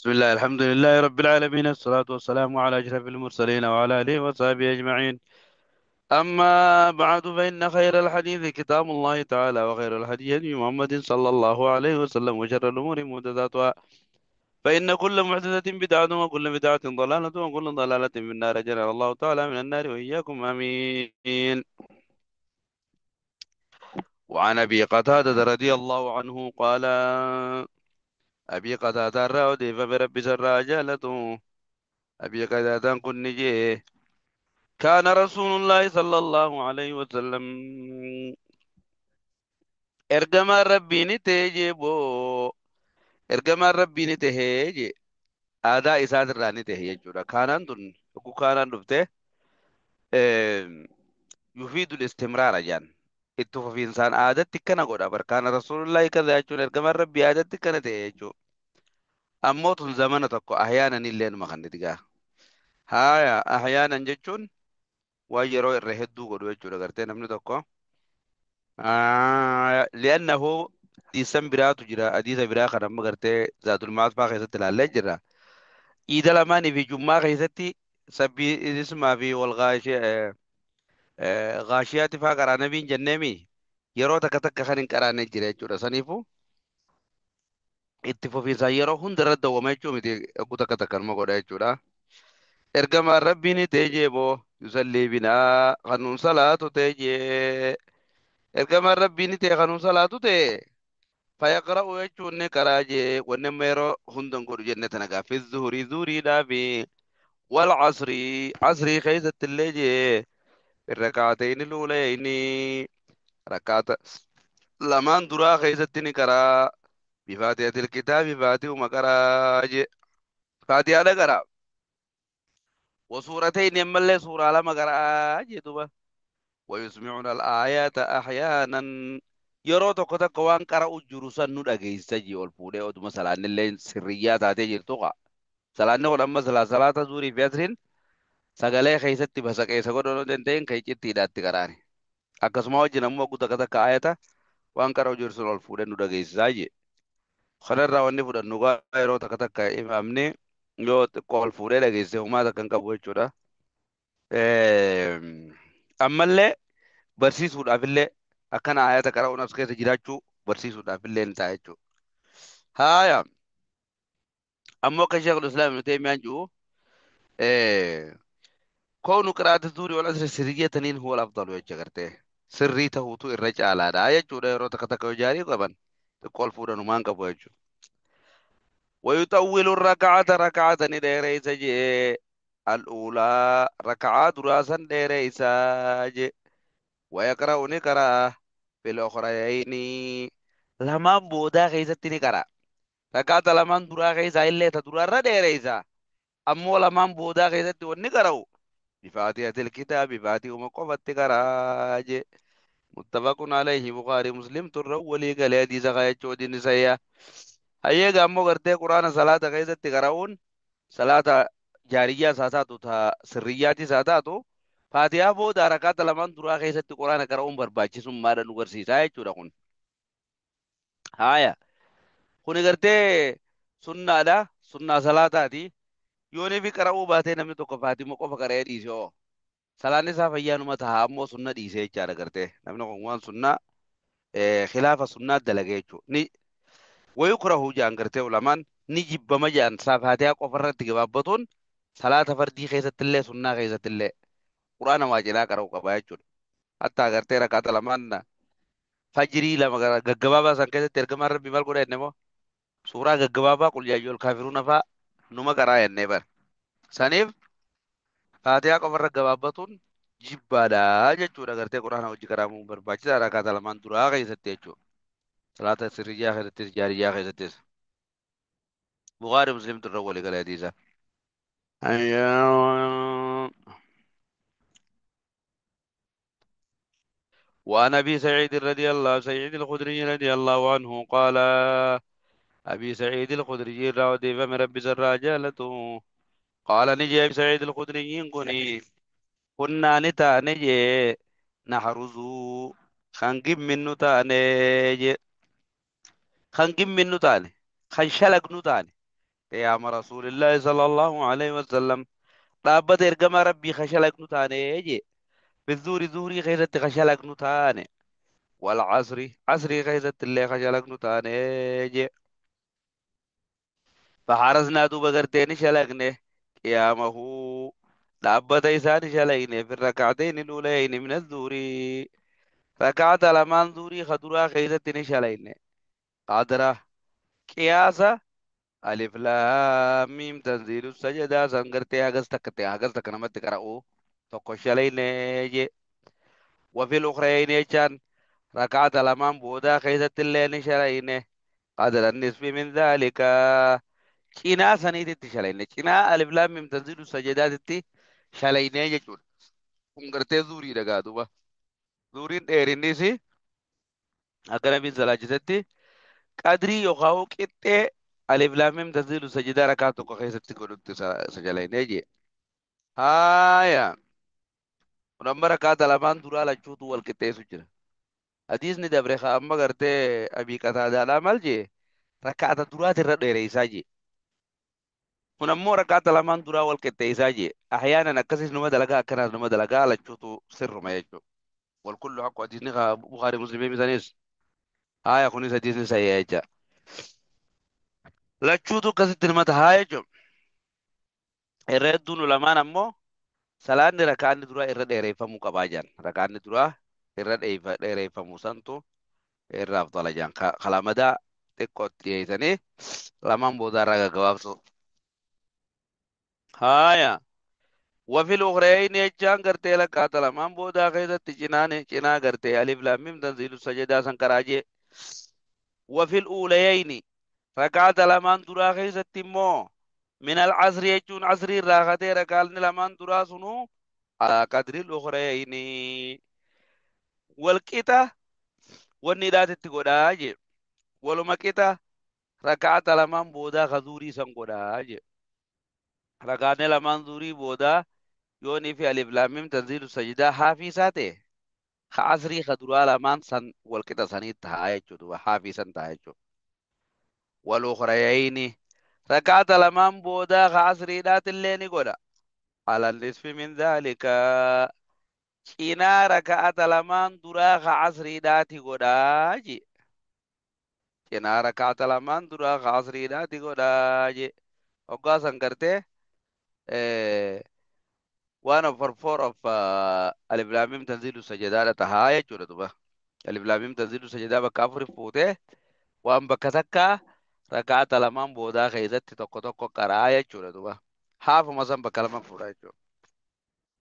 بسم الله، الحمد لله رب العالمين، الصلاة والسلام على أشرف المرسلين وعلى آله وصحبه أجمعين. أما بعد، فإن خير الحديث كتاب الله تعالى، وخير الهدي هدي محمد صلى الله عليه وسلم، وشر الأمور محدثاتها، فإن كل محدثة بدعة، وكل بدعة ضلالة، وكل ضلالة في النار. جل الله تعالى من النار وإياكم، آمين. وعن أبي قتادة رضي الله عنه قال: أبي قتادة الرودي فبرب سر جالته. أبي قتادة كن نجيه: كان رسول الله صلى الله عليه وسلم، ergamaan rabbii ni ta'e jee boo, ergamaan rabbii ni tahee jee, aadaa isaatirraa ni tahe jechuudha. Kaanaan tun yogguu kaanaan dhufte yufiidul istimraara jaan, itti fufiinsaan aadatti akkana godha bar. Kaana rasuulullaahi kaza jechuun ergamaan rabbii aadatti akkana ta'e jechuudha. Ammoo tun zamana tokko ahyaanan illee numa kan gaa haaya ahyaanan jechuun waan yeroo irra hedduu godhu jechuudha. Gartee namni tokko li'annahu hadiisan biraatu jira, hadiisa biraa kan amma gartee zaadul maat faa keessatti ilaallee jirra. Iida lamaanii fi jummaa keessatti sabbii ismaa fi wal gaashiyaati faa qaraa nabiin jenneemi, yeroo takka takka kan hin qaraanne jira jechuudha. Saniifu itti fufiinsaan yeroo hunda irra dawwama jechuu miti, eeguu takka takka numa godha jechuudha. Ergamaan rabbiin ta'e jeeboo yusallii binaa kanuun salaatu ta'e jee, ergamaan rabbiin ta'e kanuun salaatu ta'e, fayaqra'u jechuun ni qaraa jee. Wanni amma yeroo hundan godhu jenne tana gaaffii zuhurii zuhuriidhaa fi wal casrii casrii keessatti illee jee, rak'atayni luulayni rak'ata lamaan duraa keessatti ni qaraa, bifaatihatil kitaabi faatihuma qaraa jee, faatihaadha qaraa, وسورتين ammallee suuraa lama qaraa jee duba. ويسمعنا الآيات أحيانا، yeroo tokko tokko waan qara'u jiru san nu dhageessa jee, ol fuudhee oduma salaanni illee sirriyyaa taatee jirtu qa. Salaanni kun amma salaata zuurii fi asriin sagalee keessatti basaqeessa godhuu danda'in kan iccittiidhaatti qaraani. Akkasuma wajjin ammoo takka takka ayata waan qara'u jiru sun ol fuudhee nu dhageessisaa jee. Kanarraa wanni fudhannu gaa yeroo takka takka imaamni yoo xiqqoo ol fuudhee dhageesse homaa takka hin qabu jechuudha. Ammallee barsiisuudhaaf illee akkana ayata qara'uun as keessa jiraachuu barsiisuudhaaf illee ni ta'a jechuudha. Haaya, ammoo akka Sheekul Islaam Ibn Taymiyaan jiru, koonu qiraa'ata zuurii wal asri sirriyyataniin huwa afdalu jecha, gartee sirrii tahuutu irra caalaadha jechuudha. Yeroo takka takka yoo jaarii qaban xiqqoo ol fuudhan humaan qabu jechuudha. ويطول الركعة ركعة ديريس جي، الأولى ركعة دراسا ديريس جي، ويقرأ نقرأ في الأخريين لما بودا خيست نقرأ. ركعة لما درا خيسا إلا تدرا ديريسا، أمو لما بودا خيست ونقرأ بفاتحة الكتاب بفاتحة مقفة تقرأ جي. متفق عليه، بخاري مسلم ترى قال حديث غاية دين سيا. Hayyee, ammoo gartee quraana salaata keessatti qara'uun salaata jaariyyaa isaa taatu ta sirriyyaatis haa taatu, faatihaa booda rakaata lamaan duraa keessatti quraana qara'uun barbaachisummaadha nu garsiisaa jechuudha kun. Haaya, kuni gartee sunnaadha, sunnaa salaataati. Yoonii fi qara'uu baatee namni tokko faatima qofa qara'ee dhiise hoo, salaanni isaa fayyaanuma ta'a, ammoo sunna dhiise jechaadha. Gartee namni kun waan sunnaa khilaafa sunnaa dalage jechuudha. Ni ويكره jaan gartee ulamaan ni jibbama jaan, isaa faatihaa qofa irratti gabaabbatuun salaata fardii keessatti illee sunnaa keessatti illee quraana waa cinaa qara'uu qaba jechuudha. Hattaa gartee rakaata lamaan fajrii lama gaggabaabaa san keessatti ergamaan rabbii maal godha jenne moo, suuraa gaggabaabaa qul yaa ayyuhal kaafiruun faa numa qaraa jennee bara. Saniif faatihaa qofa irra gabaabbatuun jibbaadha jechuudha. Gartee quraana hojii qaraamuun barbaachisaa rakaata lamaan duraa keessatti jechuudha. Salaata sirriyyaa keessattis jaariyyaa keessattis. Bukaari Muslim turre walii galee hadiisa. وعن أبي سعيد رضي الله سعيد الخدري رضي الله عنه قال: أبي سعيد الخدري رضي فمن ربي سر قال نجي أبي سعيد الخدري كني كنا نتا نجي نحرزو خنقب منو تاني، خنقب منو تاني، خنشلق نو تاني. قيام رسول الله صلى الله عليه وسلم dhaabbata ergamaa rabbii kashalaqnu taane jee في الظهر ظهري keessatti kashalaqnu taane والعصر عصري keessatti illee kashalaqnu taane jee فحرزنا duuba gartee ni shalaqne قيامه dhaabbata isaa ni shalaqne في الركعتين الأوليين من الظهر ركعة lamaan zuhurii ka duraa keessatti ni shalaqne qadra qiyaasa ألف لام ميم تنزيل السجدة san gartee hagas takka ta'e hagas takka namatti qara'u tokko shalayne jee وفي الأخرين jechaan ركعة lamaan boodaa keessatti illee ni shalayne قدر النصف من ذلك cinaa saniititti shalayne cinaa ألف لام ميم تنزيل السجداتitti shalayne jechuudha. Kun gartee zuuriidha gaa duuba. Zuuriin dheerinnis akka nabiin salaachisetti qadrii yookaan qixxee ألف لام ميم تنزيل السجدة rakaa tokko keessatti godhutti sajalaynee jee. Haaya. Kun amma rakaata lamaan duraa lachuutu wal qixxeessu jira. Hadiisni dabre ka amma gartee Abii Qataadaadhaa maal jee rakaata duraati irra dheereessaa jee. Kun ammoo rakaata lamaan duraa wal qixxeessaa jee. Ahyaanan akkasis numa dalagaa akkanaas numa dalagaa lachuutu sirruma jechuudha. والكل حق hadiisni Bukhari Muslimii misanis. Haaya kunis hadiisni sahiha jecha. Lachuutu akkasitti nima tahaa jechuudha. Irra hedduun ulamaan ammoo salaanni rakaanni duraa irra dheereeffamuu qabaa jedhan. Rakaanni duraa irra dheereeffamuu santu irra afdala jedhan. Kalamadaa xiqqootti dhiyeessanii lamaan boodaa irraa gaggabaabsu. Haaya. وفي الأخرين jechaan gartee lakkaata lamaan boodaa keessatti cinaan cinaa gartee ألف لام ميم تنزيل السجدة san karaa jee. وفي الأوليين rakaata lamaan duraa keessatti immoo من العصر jechuun asrii irraa katee rakaanni lamaan duraa sunuu على قدر الأخرين walqixa wanni hidhaatitti godhaa jee. Waluma qixa rakaata lamaan boodaa ka zuurii san godhaa jee. Rakaanni lamaan zuurii boodaa yoonii fi ألف لام ميم تنزيل السجدة haafii isaa ta'e ka asrii ka duraa lamaan san walqixa sanii tahaa jechuudha. Haafii san tahaa jechuudha. والأخريين rakaata lamaan boodaa ka asriidhaatillee ni godha. على النصف من ذلك cinaa rakaata lamaan duraa ka asriidhaati godhaa je. Cinaa rakaata lamaan duraa ka asriidhaati godhaa je. Hoggaa san gartee one over four of ألف لام ميم تنزيل السجدة tahaa jechuudha duba. ألف لام ميم تنزيل السجدة bakka afuri fuutee waan bakka takka rakaata lamaan boodaa keessatti tokko tokko qaraa jechuudha duba. Haafuma san bakka lama fuudha jechuudha.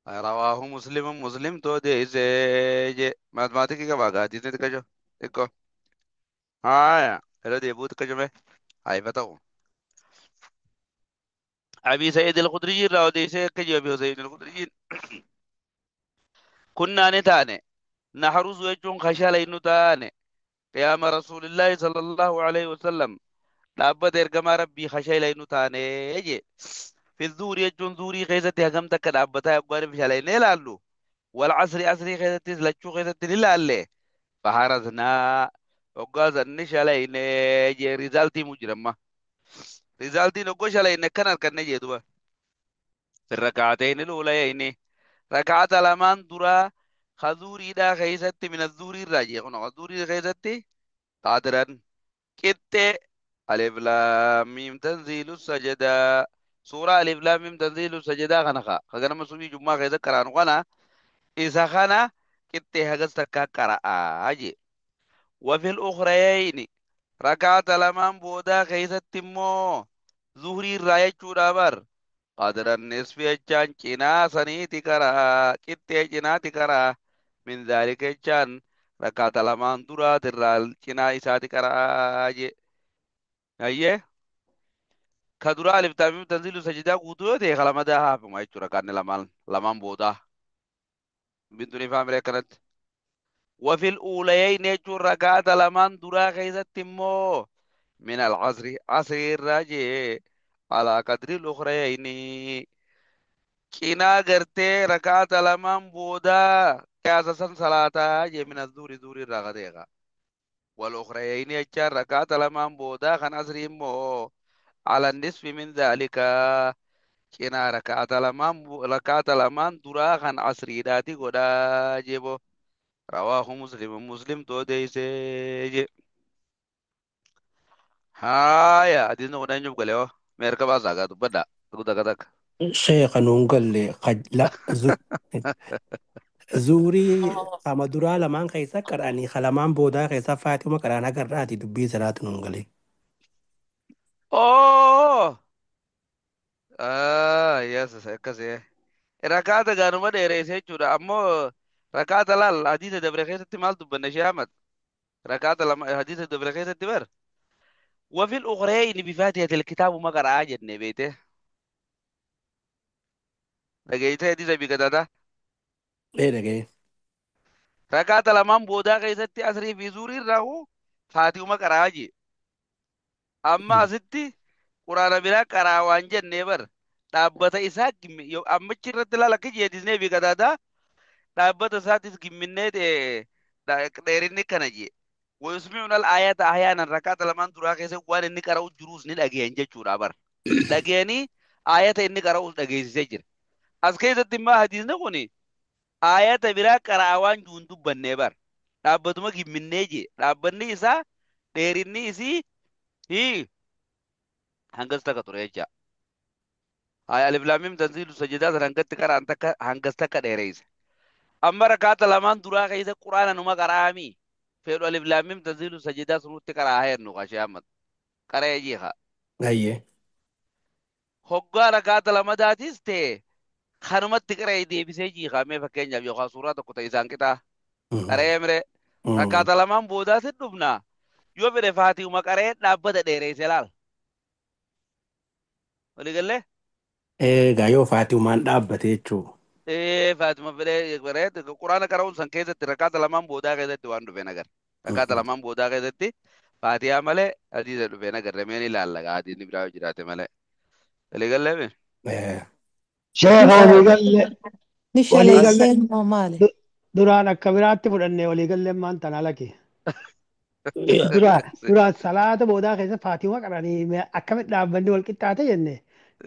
رواه مسلم مسلم تو deebisee je. Mathemaatikii qabaa gaadiisni xiqqasho xiqqoo. Haaya irra deebi'uu xiqqasho mee haayifa ta'u. أبي سعيد الخدري irraa odeessee akka jiru أبي سعيد الخدري كنا ni taane نحرس jechuun kashalaynu taane قيام رسول الله صلى الله عليه وسلم dhaabbata ergamaa rabbii kashalaynu taane je. في الظهر jechuun zuhurii keessatti hagam takka dhaabbataa yoggaan shalaynee ilaallu والعصر asrii keessattis lachuu keessatti ni ilaalle فحرزنا hoggaa sanni shalayne jee resultii mu jiramma resultiin hoggoo shalayne kan harkanne jee duba في الركعتين الأوليين rakaata lamaan duraa ka zuhuriidhaa keessatti من الظهر irraa jee kun ka zuhurii keessatti قدرا qixxee ألف لام ميم تنزيل السجدة suuraa ألف لام ميم تنزيل السجدة kana ka ganama subii jummaa keessa qaraanu kana isa kana qixxee hagas takka qara'aa jee. وفي الأخريين rakaata lamaan boodaa keessatti immoo zuhurii irraa jechuudha bar قدر النصف jechaan cinaa saniiti qaraa qixxee cinaati qaraa من ذلك jechaan rakaata lamaan duraatirraa cinaa isaati qaraa jee. Ayyee ka duraa ألف لام ميم تنزيل السجدة guutuu yoo ta'e kalamadaa haafuma jechuudha rakaanni lamaan lamaan boodaa. Bintuun ifaa miree akkanatti. وفي الأوليين jechuun rakaata lamaan duraa keessatti immoo من العصر asrii irraa jee على قدر الأخريين cinaa gartee rakaata lamaan boodaa qiyaasa san salaataa jee من الظهر zuhurii irraa kateeqa. والأخريين jechaan rakaata lamaan boodaa kan asrii immoo على النصف من ذلك cinaa raka'ata lamaan raka'ata lamaan duraa kan asriidhaati godhaa jebo رواه مسلم مسلم تو ديسي. هايا حديثنا قلنا نجيب قليو ميركب أزاقا بدا تقول دك. Sheekha nuun galle لا zuurii kama duraa lamaan keessa qara'anii lamaan boodaa keessa Faatima qara'an agarraati dubbii sanaatu nuun galee. اوه اه يس كسي ركعت قانو ما ديريسي جودا امو ركعت لا حديث دبر خيسة مال دبنا شي احمد. ركعت لما حديث دبر خيسة بر وفي الاخرين بفاتحة الكتاب ما قرأ جن بيته لقيته حديث بكذا. Ee dhagee. ركعت لما بودا خيسة اسري في زوري راهو فاتحة ما قرأ جي اما ستي قرآن بلا قرأ وان جن بر dhaabbata isaa ammachi irratti laala akka jeedisnee fi qadaada dhaabbata isaatis gimminnee dheerinni kana jee ويسمعنا الآيات أحيانا ركعت لمن درا كيس وان إني قرأوا جروس ندأجين جتشورا بر dhageenii ayata inni qara'us dhageessisee jira. As keessatti immoo hadiisni kuni ayata biraa qara'a waan jiru hin dubbannee bara. Dhaabbatuma gimminnee jee dhaabbanni isaa dheerinni isii hii hangas takka ture jecha. Haya alif laam miim tanziilu sajadaa sana hangatti qara'an takka hangas takka dheereessa. Amma rakaata lamaan duraa keessa quraana numa qara'aami. Fedhu alif laam miim tanziilu sajadaa sunutti qara'aa hennu qashee Ahmad. Qara'ee jiha. Ayyee. Hoggaa rakaata lamadaatis ta'e kanumatti qara'ee deebisee jiiqamee fakkeenyaaf yookaan suuraa tokko ta'e isaan qixaa qara'ee mire rakkaata lamaan boodaatiin dhufna yoo fedhe faatiuma qara'ee dhaabbata dheereesse laal waliigallee Egaa yoo Faatimaan dhaabbate jechuudha. ee faatima fedhee qara'ee quraana qara'uun san keessatti rakkaata lamaan boodaa keessatti waan dhufe nagar rakkaata lamaan boodaa keessatti faatiyaa malee hadiisa dhufe nagarre meen ilaalla hadiisni biraa yoo jiraate malee waliigallee mi Sheekha waliigalle Ni waliigalle shaleesseen moo maali? Duraan akka biraatti fudhanne waliigalleen maan tana laki. Duraan salaata boodaa keessa Faatima qaranii akkamitti dhaabbanni wal qixxaate jenne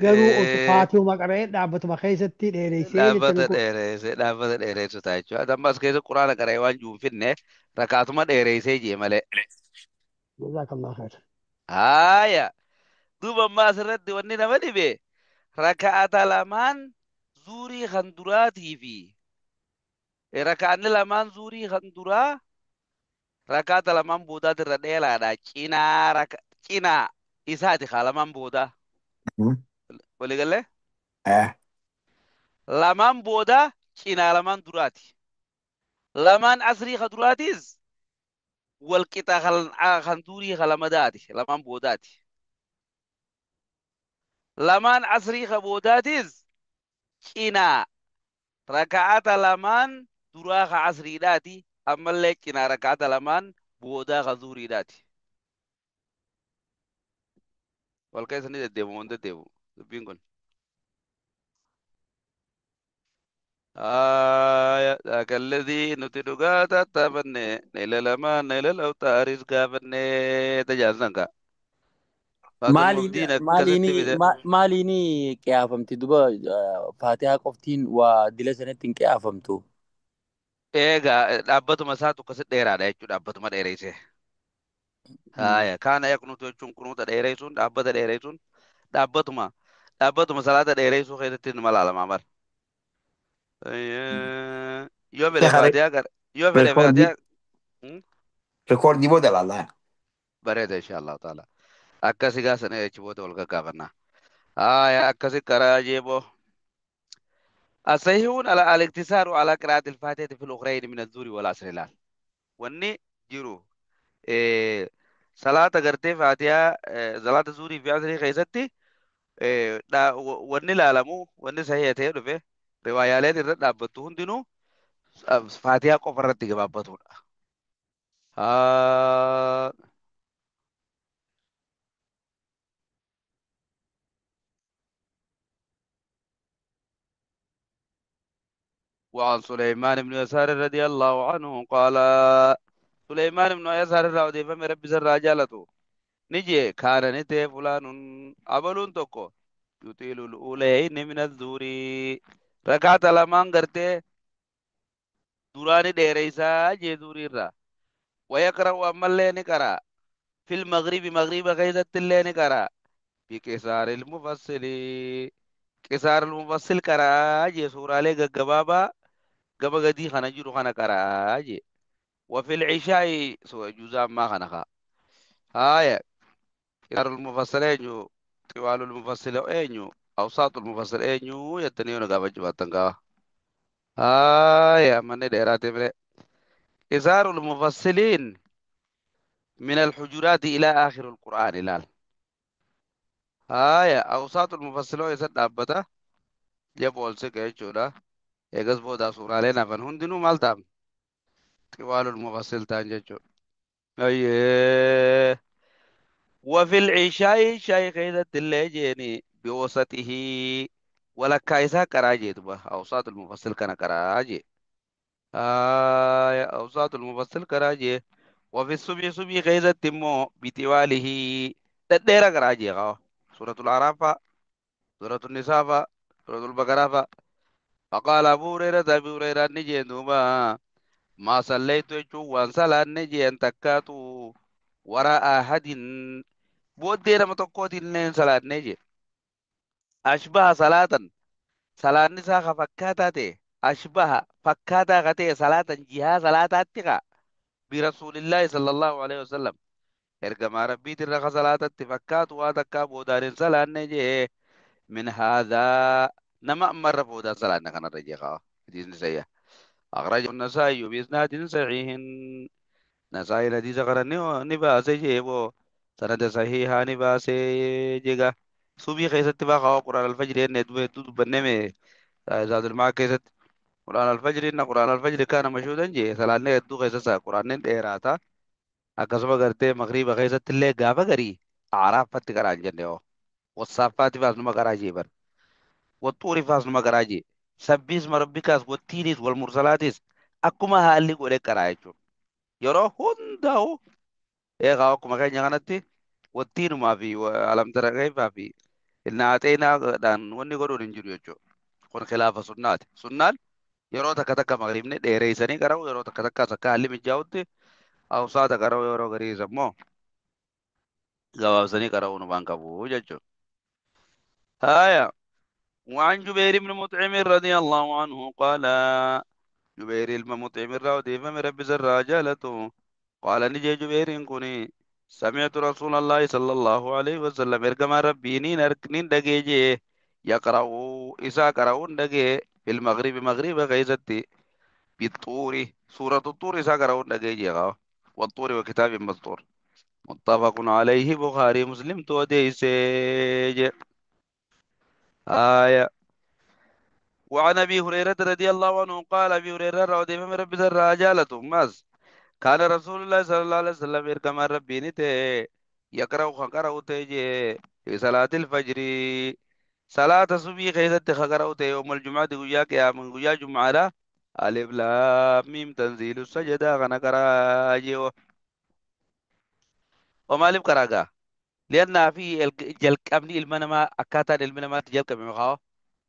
garuu Faatima qara'ee dhaabbatuma keessatti dheereessee jecha dhaabbata nu dheereessee dhaabbata dheereessu ta'a jechuudha. Amma as keessa quraana qara'ee waan jiru hin finne rakaatuma dheereessee jee malee. Jazakallah khair. Haaya duuba ammaa asirratti wanni nama dhibe raka'ata lamaan zuurii kan duraatii fi raka'anni lamaan zuurii kan duraa raka'ata lamaan boodaati irra dheeraadha. Cinaa cinaa isaati kaa lamaan boodaa. Waliigallee lamaan boodaa cinaa lamaan duraati. Lamaan asrii ka duraatis wal qixa kan durii ka lamadaati lamaan boodaati. Lamaan asrii ka boodaatis cinaa raka'ata lamaan duraa ka asriidhaati ammallee cinaa raka'ata lamaan boodaa ka zuuriidhaati. Wal keessa ni deddeebi'u moo hin deddeebi'u dubbiin kun. آية ذاك الذي نتلقى تتبني نيل لما نيل الأوتار gaafanne tajaajila Faatuma Maaliin Abdiin akkasitti maaliin fide. maaliin qiyaafamti duba faatihaa qoftiin waa dila sanatti hin qiyaafamtu. Eegaa dhaabbatuma isaatu akkasitti dheeraadha jechuudha dhaabbatuma dheereesse. Haaya kaana yaqnutu jechuun kunuuta dheereessuun dhaabbata dheereessuun dhaabbatuma dhaabbatuma salaata dheereessuu keessatti nama laalamaa bara. Yoo fedhe Sheekha faatihaa gar yoo fedhe rekoordii faatihaa rekoordii booda laallaa. Bareeda insha Allah taala. Akkasi gaasanii achi booda wal gaggaafannaa. Haaya akkasi karaa jeeboo. الصحيح على الاقتصار على قراءة الفاتحة في الأخرين من الزور والعصر الهلال wanni jiru salaata gartee faatihaa salaata zuurii fi asrii keessatti wanni ilaalamu wanni sahiha ta'ee dhufe riwaayaaleen irra dhaabbattu hundinuu faatihaa qofa irratti gabaabbatudha. وعن سليمان بن يسار رضي الله عنه قال سليمان بن يسار رضي فم ربي سر رجالته نجي كان نتي فلان أبلون تكو يطيل الأولين من الزور ركعت لمان قرتي دراني ديريسا جي زوري الرا ويقرأ أما اللي نقرأ في المغرب مغرب غيظة اللي نقرأ بكسار المفصل كسار المفصل كرا جي سورة لك قبابا قبا قدي خنا جيرو خنا كرا جي وفي العشاء سوى جزء ما خنا خا هاي كسار المفصل أنيو طوال المفصل أنيو أوساط المفصل أنيو يتنيون قابا جباتنقا هاي من ديراتي بلي كسار المفصلين من الحجرات إلى آخر القرآن لال هاي أوساط المفصلين يسد أبتا جاب سكة يجودا إيجاز بودا سورة لنا فنهندنو مالتام طوال المفصل تانججو أيه وفي العشاء شيخ إذا الليجيني بوسطه ولا كايسا كراجي تبا أوساط المفصل كان كراجي آه أوساط المفصل كراجي وفي الصبح صبح غيظة تمو بتواله تدير كراجي غاو سورة الأعراف سورة النساء سورة البقرة فقال أبو هريرة أبو هريرة نجي دوبا ما صليت وان صلاة نجي أن تكاتو وراء أحد بودينا متقوت إن صلاة نجي أشبه صلاة صلاة نساء فكاتا أشبه فكاتا غتي صلاة جها صلاة تقع برسول الله صلى الله عليه وسلم إرجما ربي ترى صلاة تفكات واتكا بودار صلاة نجي من هذا نما مر بودا صلاة نكنا رجيها حديث نسيا أخرج النسائي بإسناد صحيح نسائي الذي ذكر نباس جيبو سند صحيح نباس جيغا سوبي خيست اتفاق قرآن الفجر إن دو بنمي زاد الماء كيست قرآن الفجر إن قرآن الفجر كان مشهودا جي صلاة ندو خيسا قرآن ديراتا akkasuma gartee magriiba keessatti illee gaafa garii araafatti qaraan jenne oo wassaaffaati faas numa qaraa jee bar waxxuuri faas numa qaraa jee sabbiisma rabbikaas wattiinis wal mursalaatis akkuma haalli godhe qaraa jechuudha yeroo hundaa'u eegaa akkuma keenya kanatti wattiinumaa fi alamtara keefaa fi innaaxeenaadhaan wanni godhuun hin jiru jechuudha kun khilaafa sunnaati sunnaan yeroo takka takka magriibni dheereessanii qara'u yeroo takka takkaas akka haalli mijaa'utti awsaata qara'u yeroo gariis ammoo gabaabsanii qara'uun waan qabu jechuudha. هايا وعن جبير بن مطعم رضي الله عنه قال جبير بن مطعم رضي فمن رب رجالته قال نجي جبير كوني سمعت رسول الله صلى الله عليه وسلم اركما ربي نين نين دقيجي يقرأ إسا قرأون دقي في المغرب مغرب غيزتي بالطور سورة الطور إسا قرأون دقيجي والطور وكتاب مسطور متفق عليه بخاري مسلم توديسيج آية وعن أبي هريرة رضي الله عنه قال أبي هريرة رضي الله عنه رب الرجالة ماس كان رسول الله صلى الله عليه وسلم يركم ربي نته يقرأ خقرأ تيجي في صلاة الفجر صلاة الصبح خيزت خقرأ يوم الجمعة وياك يا من ويا جمعة لا ألف لام ميم تنزيل السجدة غنا قراجيو وما لب قراغا لأن في جلك أمني المنما أكاتا المنما تجلك بمخاو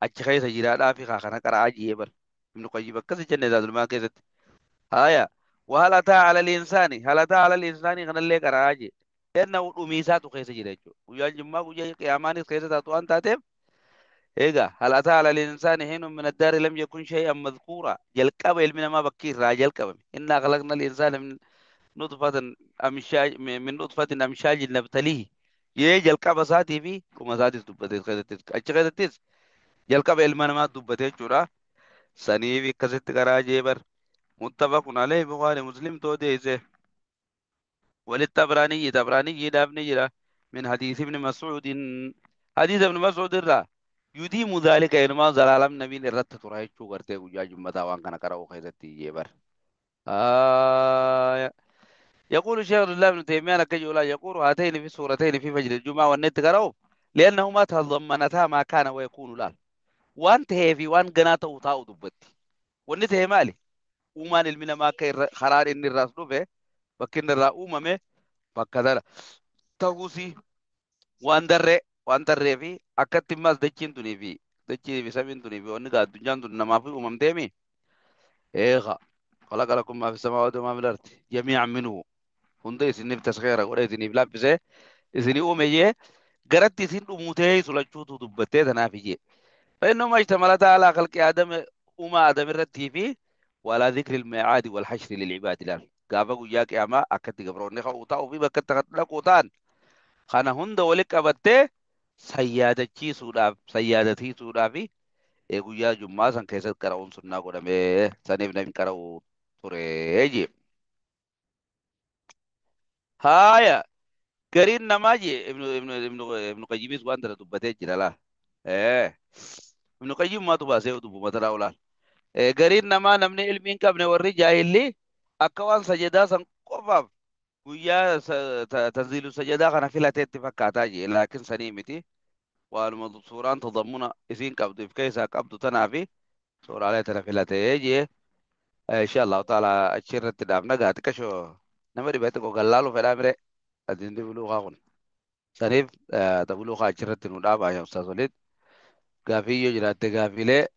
achi keessa jiraadhaa fi kana qaraa jee bar ibnu qayyim akkas jenne zaadul keessatti haya وهل أتى على الإنسان هل أتى على الإنسان kana illee qaraa jee لأنه dhumiisaatu keessa jira jechuudha guyyaan jummaa guyyaa qiyaamaanis keessa taatu waan taateef eega هل أتى على الإنسان حين من الدار لم يكن شيئا مذكورا jalqaba ilmi namaa bakkii irraa jalqabame إنا خلقنا الإنسان من نطفة أمشاج من نطفة أمشاج نبتليه yee jalqaba isaatii fi dhuma isaatis dubbatee keessattis achi keessattis jalqaba ilma namaa dubbatee jechuudha. Saniif akkasitti karaa jee bar muttafaqun alayhi Bukhari Muslim toodeesse وللطبراني طبراني دافني جرا من حديث ابن مسعود حديث ابن مسعود الرا يديم ذلك إنما زلالم نبي الرت تراي شو غرتي وجا جمعة وان كان كراو خيزتي جبر آه يقول شيخ الإسلام ابن تيمية كجولا يقول هاتين في سورتين في فجر الجمعة والنت كراو لأنهما تضمنتا ما كان ويكون لا وان تهي وان قناته وتاو دبتي والنت هي مالي ومان المنا ما كي خرار إن الراس به بكن الرا أممه بكذا Ta'uusi waan darree waan tarree fi akkatti immas dachiin tunii fi dachii fi samiin tunii fi wanni addunyaan tun namaaf uumamteemi. Eega خلق لكم ما في السماوات وما في الأرض جميعا منه hunda isiniif taskheera godhe isiniif laaffisee isinii uume jee garatti isin dhumutee sulachuutu dubbattee tanaaf ijee. فإنهما اشتملتا على خلق آدم وما آدم الرتي فيه ولا ذكر الميعاد والحشر للعباد لال قافا قيا قياما أكد قبروني خوطا وفي بكت لقوتان خانا هند ولك أبتة سيادتي سودا سيادتي سودا في إيه جمعة سن كيست كراون سنة قدامي سنف نبي كراو تريجي هايا قرين نماجي ابن قيم وان ترى دبتة جلالا إيه ابن قيم ما تباسه دبو مثلا ولا gariin namaa namni ilmi hin qabne warri jaahilli akka waan sajadaa san qofaaf guyyaa tanziilu sajadaa kana filateetti fakkaataa jee laakiin sanii miti waanuma suuraan tadammuna isiin qabdu if keessaa qabdu tanaafi suuraalee tana filatee jee insha allahu taala achi irratti dhaabna gaa xiqqashoo nama dhibee xiqqoo gallaalu fedhaa mire adiin buluuqaa kun saniif tabuluuqaa achi irratti nu dhaabaa yaa ustaaz Waliid gaafii yoo jiraatte gaafiilee.